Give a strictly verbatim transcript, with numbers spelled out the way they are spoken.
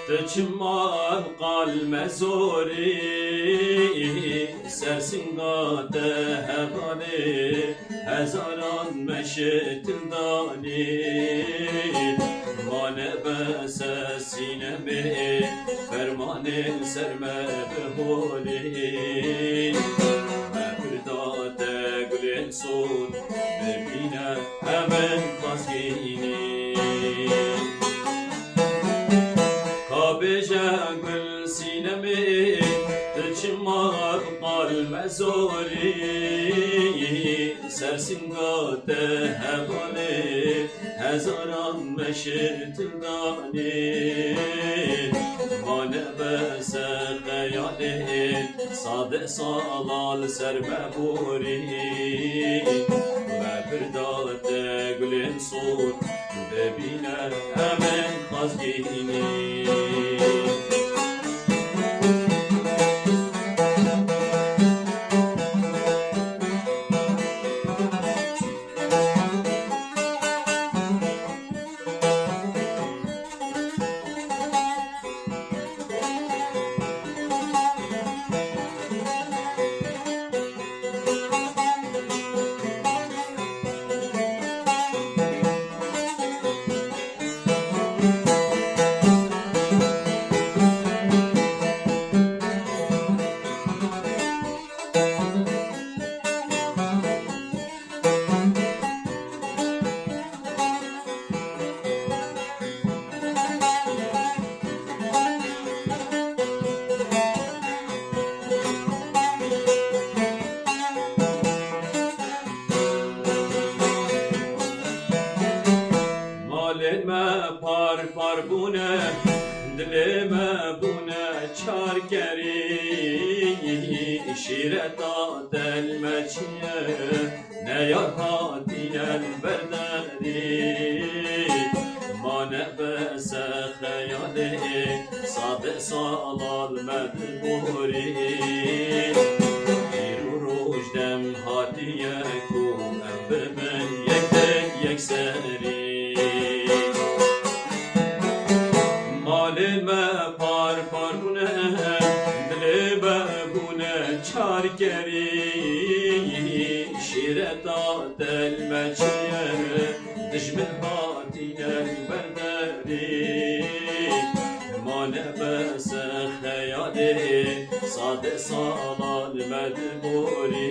Tu çima qal me zorî, ser singa te hevalê, hezaran me şitil danî. Ma nebe se Sînemê, fermanê ser me biholî. Me pirda te gulên sor, bibîne hemin xwazgînî. Ka bêje gul Sînemê, tu çima qal me zorî, ser singa te hevalê, hezaran me şitil danê. Ma nebe se xeyalê, sade salal ser me borî. Me pirda te gulên sor, bibîne hemin xwazgînî. Malên me par par bûne, dilê me bûne çar kerî, şîreta te li me çi ye? Ne yar hatîne li ber derî, ma nebe se xeyalê, sade salal me diborî. Îro roj dem hatiye ku em bibin yek deng yek serî. Malên me par par bûne, dilê me bûne çar kerî. Şîreta te li me çi ye, dijmin hatîne li ber derî. Ma nebe se xeyalê, sade salal me diborî.